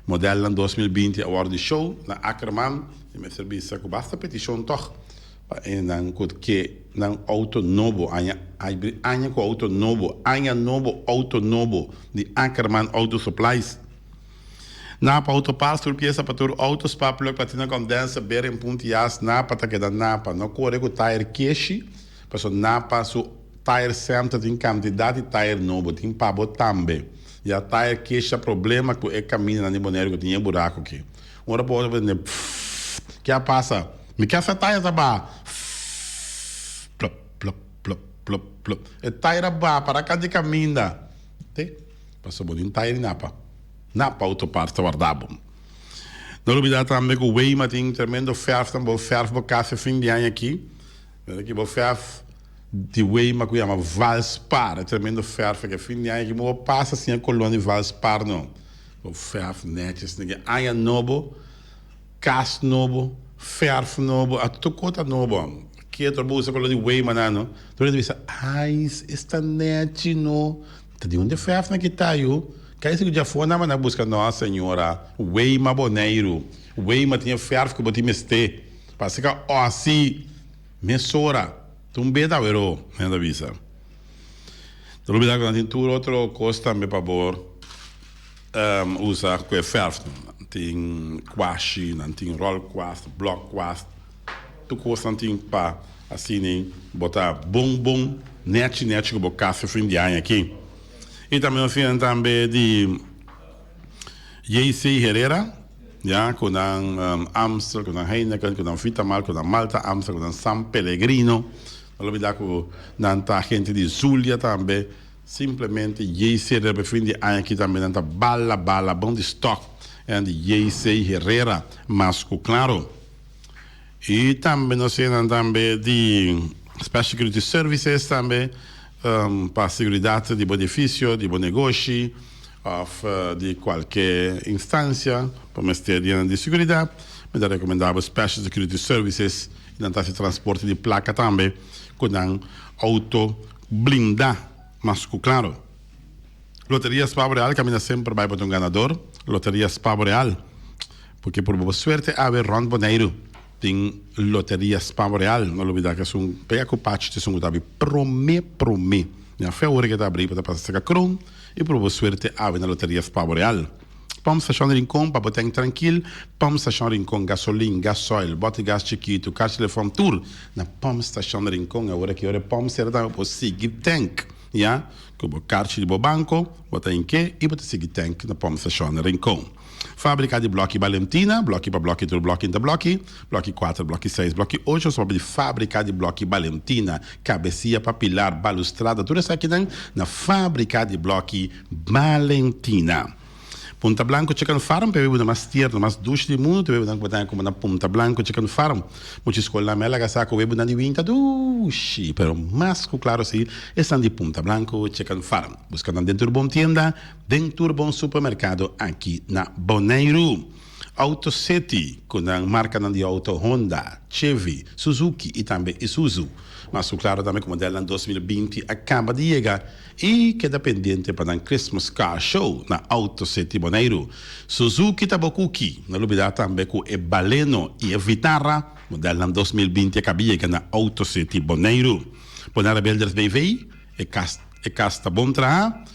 Modelnan 2020 a wordo di show na Ackerman. Mi mester bisa cu basta peticion toch. Pa hendenan ku ke nan outo nobo aña aña ku outo nobo aña nobo outo nobo di Ackerman Auto Supplies. Napa Auto Parts tur piesa pa tur outo spa plug platina condenser bearing punti jas Napa ta keda Napa no kore ku tayer keshi pasobra Napa su tire center tin kantidat di tayer nobo tin pa bo tambe ya tayer keshi ta problema ku e kamindanan di Boneiru ku tin e buraku aki ora bo outo bo tende pfff ke a pasa. Mi ke sa taya ta baha fff plop plop plop plop plop e taya ta baha para kant di kaminda te pasobra bo tin taya di napa napa auto parts ta warda bo no lubida tambe ku Weima tin tremendo ferf nan bo ferf bo kas e fin di aña aki mira ki bo ferf di Weima ku yama Valspar e tremendo ferf aki e fin di aña aki bo pasa sin e kolon di Valspar no bo ferf nechi asina ki aña nobo. Kas nobo, fèrf nobo, a tur kos ta nobo. Kier bo usa koló di wei maná no. Tur hende bisa, ai, esta nèchi no. Ta di unda e fèrfnan ki ta yu? Kai si ku djafó nan manda buska no, señora. Weima Boneiru. Weima tin e fèrf ku bo tin mester. Pasa ka òsi mesora. Ta un beta awero, nan ta bisa. No lubida ku nan tin tur otro kos tambe pa bo. Usa ku e fèrf nan tin kwashi, nan tin ròl kwast, blòk kwast, tur kos nan tin pa asina bo ta bon bon nèchi nèchi ku bo kas e fin di aña aki. I tambe nos tin tambe di JC Herrera ya ku nan Amstel, ku nan Heineken, ku nan Vitamal, ku nan Malta Amstel, ku nan San Pellegrino. No lubida ku nan ta hente di Zulia tambe. Simplemente JC Herrera fin di aña aki tambe nan ta bala bala bon di stock en di JC Herrera mas cu claro. Y tambe nos tin nan tambe di Special Security Services tambe pa seguridad di bo edificio, di bo negoshi of di cualke instancia bo mester di nan di seguridad. Mi ta recomenda bo Special Security Services y nan ta haci transporte di placa tambe cu nan auto Blindá mas ku klaro. Loteria Spa Boreal kaminda semper bai pa ta un ganador. Loteria Spa Boreal. Porque por bo suerte awe rònt Boneiru tin Loteria Spa Boreal. No lubidá ku esun pega ku pachi ta esun ku ta abri promé promé. Ña fe ora ke ta abri bo ta pasa saka kron i por bo suerte awe na Loteria Spa Boreal. Pump Station Rincon pa bo tank trankil, Pump Station Rincon gasolin, gasoil, bote gas chikitu, kar telefon tur na Pump Station Rincon. Awor aki ora e pump sera tambe bo sigui tank ya ku bo karchi di bo banko bo ta hinke i bo ta sigui tank na Pump Station Rincon. Fabrika di bloki Balentina, bloki pa bloki tur bloki ta bloki, bloki kuater, bloki seis, bloki ocho so di Fabrika di bloki Balentina, kabesia pa pilar, balustrada tur esakinan na Fabrika di bloki Balentina. Punta Blanco Chicken Farm pa e webunan mas tierno, mas dushi di mundu ta e webunan ku bo ta haña kuma na Punta Blanco Chicken Farm. Mucha skolnan mi a laga sa ku webunan di winta dushi, pero mas ku klaro si esnan di Punta Blanco Chicken Farm. Buska nan den tur bon tienda, den tur bon supermerkado aki na Boneiru. Auto City, ku nan markanan di outo Honda, Chevy, Suzuki i tambe Isuzu. Mas ku klaro tambe ku modelnan 2020 a kaba di yega i keda pendiente pa nan Christmas Car Show na Auto City Boneiru. Suzuki ta bo kuki, no lubidá tambe ku e Baleno i e Vitara modelnan 2020 a kaba di yega na Auto City Boneiru. Bonaire Builders BV, e kas e kas ta bon traha.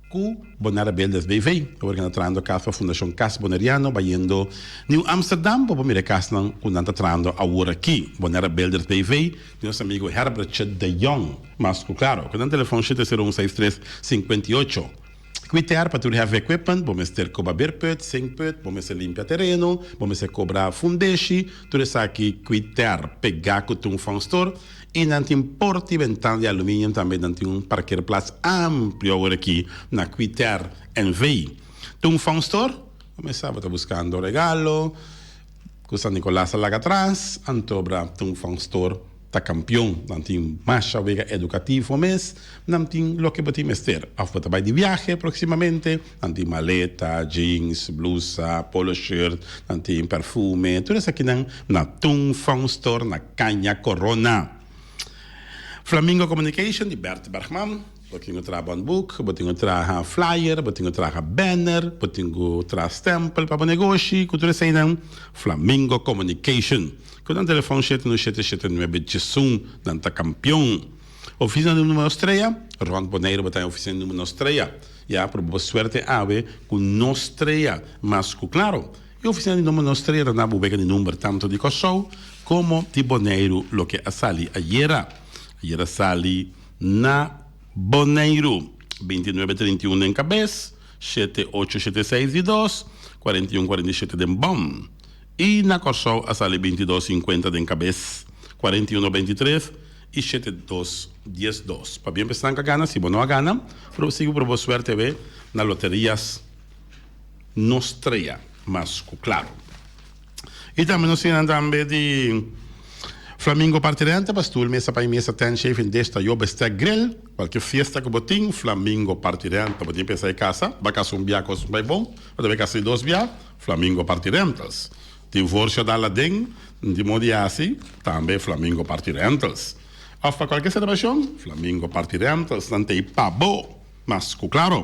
Ku Bonaire Builders BV. Awor ku nan ta trahando kas pa Fundashon Kas Boneriano bayendo Nieuw Amsterdam bo por mira e kasnan ku nan ta trahando awor aki. Bonaire Builders BV di nos amigu Herbertje de Jong. Mas ku klaro ku nan telefon shete sero un seis tres sinkuenta i ocho. Kwiter pa tur heavy equipment, bo mester koba beerput, sinkput, bo mester limpia tereno, bo mester kobra fundeshi, tur esaki Kwiter pegá ku Toon Fun Store. I nan tin porta i bentana di aluminium tambe nan tin un parkeerplaats amplio awor aki na Quiter NV. Tun Fun Store, bo mester bo ta buscando regalo cu San Nicolas a laga atras, antobra Tun Fun Store ta campeon. Nan tin masha wega educativo mes, nan tin loke bo tin mester. Of bo ta bay di viahe proximamente, nan tin maleta, jeans, blusa, polo shirt, nan tin perfume, tur esakinan na Tun Fun Store na Caña Corona. Flamingo Communication di Bert Bergman. Bo tin ku traha bondboek, bo tin ku traha flyer, bo tin ku traha banner, bo tin ku traha stempel pa bo negoshi, ku tur eseinan Flamingo Communication. Ku nan telefon shete nu shete shete nuebe djesun nan ta kampion. Ofisina di Numero Strea, Rònt Boneiru bo ta haña ofisina di Numero Strea. Ya, pero bo suerte awe ku no strea mas ku klaro. E ofisina di number nos strea ta na bo wega di number tanto di Kòrsou komo di Boneiru loke a sali ayera. Ayera sali na Boneiru 29 31 den kabes, shete ocho shete seis di dos, 41 47 den bòm. I na Kòrsou a sali 22 50 den kabes, 41 23 i shete dos dies dos. Pabien pa esnan ku a gana, si bo no a gana, proba sigui proba bo suerte awe na Loterias. No strea mas ku klaro. I tambe nos tin nan tambe di Flamingo Party Renta pa stoel, mesa pa i mesa, tent, shaving dish, tayo, bestek, grill. Kualke fiesta ku bo tin, Flamingo Party Renta. Bo tin pensa e kasa, ba kasa un bia kos bai bon, bo ta bai kasa di dos bia, Flamingo Party Rentals. Divorsio dal aden, di modi hasi, tambe Flamingo Party Rentals. Of pa kualke selebrashon, Flamingo Party Rentals nan ta ei pa bo mas ku klaro.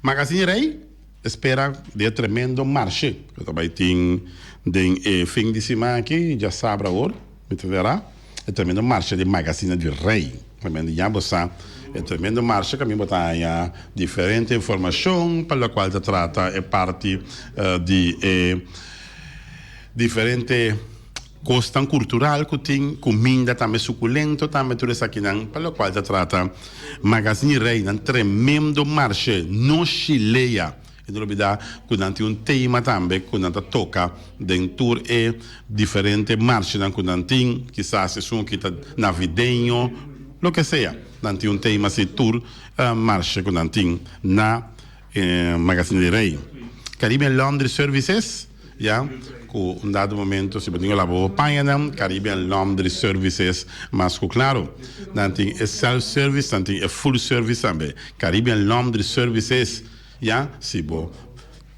Magazine Rey spera di e tremendo marshe ku ta bai tin den e fin di siman aki, djasabra awor, mi ta spera, e tremendo marshe di Magazine di Rey. Tremendo ya bo sa e tremendo marshe kaminda bo ta haña diferente informashon pa lokual ta trata e parti di e diferente Kosnan kultural ku tin, kuminda tambe sukulento tambe tur esakinan pa lokual ta trata Magazine Rey nan tremendo marshe no shilea i no lubida ku nan tin un tema tambe ku nan ta toka den tur e diferente marshenan ku nan tin kisas esun ki ta navideño loke sea nan tin un tema si tur marshe ku nan tin na Magazine Rey Caribbean Laundry Services. Ya cu un dado momento si bo tin cu laba bo pañanan, Caribbean Laundry Services mas cu claro. Nan tin e self service, nan tin e full service tambe. Caribbean Laundry Services, ya, si bo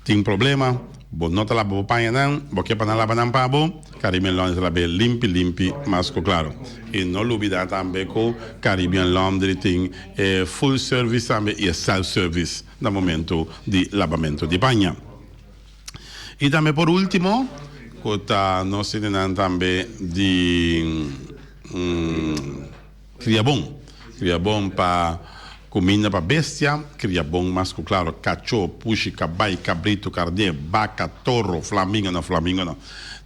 tin problema, bo no ta laba bo pañanan, bo ke pa nan laba nan pa bo, Caribbean Laundry ta lab'e limpi limpi mas cu claro. Y no lubida tambe cu Caribbean Laundry tin e full service tambe y e self service na momento di labamento di paña. Y tambe por ultimo, cu ta nos hendenan tambe di cria bon. Cria bon pa cuminda pa bestia, cria bon mas cu claro cacho, pushi, cabay, cabrito, carne, baca, toro, flamingo, no flamingo no.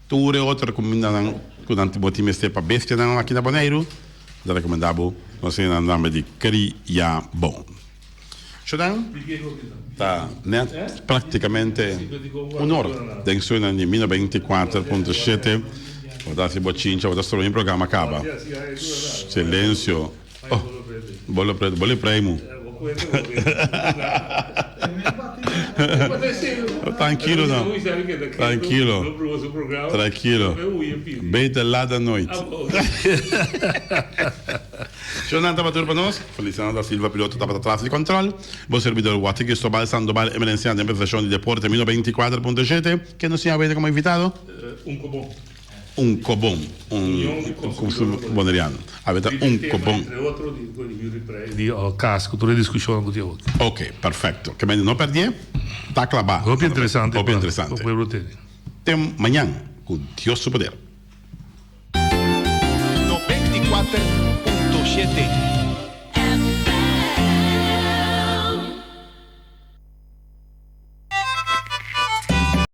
Tur e otro cumindanan cu nan bo tin mester pa bestianan aki na Boneiru, ta recomenda bo nos hendenan tambe di cria bon. Shonan ta net praktikamente un or den suenan di mil 94.7. Bo ta hasi bochincha, bo ta stroba mi programa kaba. Silensio. Oh, bolo preto, bolo e preimu. Tranquilo no. Tranquilo. Tranquilo. Beter laat dan nooit. Shonan tabata tur pa nos. Feliciano da Silva piloto tabata tras di control. Bo servidor Watty Cristobal Sandoval Emerenciano den presentacion di Deporte Mino 24.7. Ken nos tin awete como invitado? Un cobon. Un cobon. Un consumidor boneriano. Awete un cobon. Entre otro di di cas cu tur e discusionnan cu tin awor. Ok, perfecto. Ke mende no perdié, ta claba. Hopi interesante. Hopi interesante. Pa pueblo tene. Te mañan cu Dios su poder. 94.7.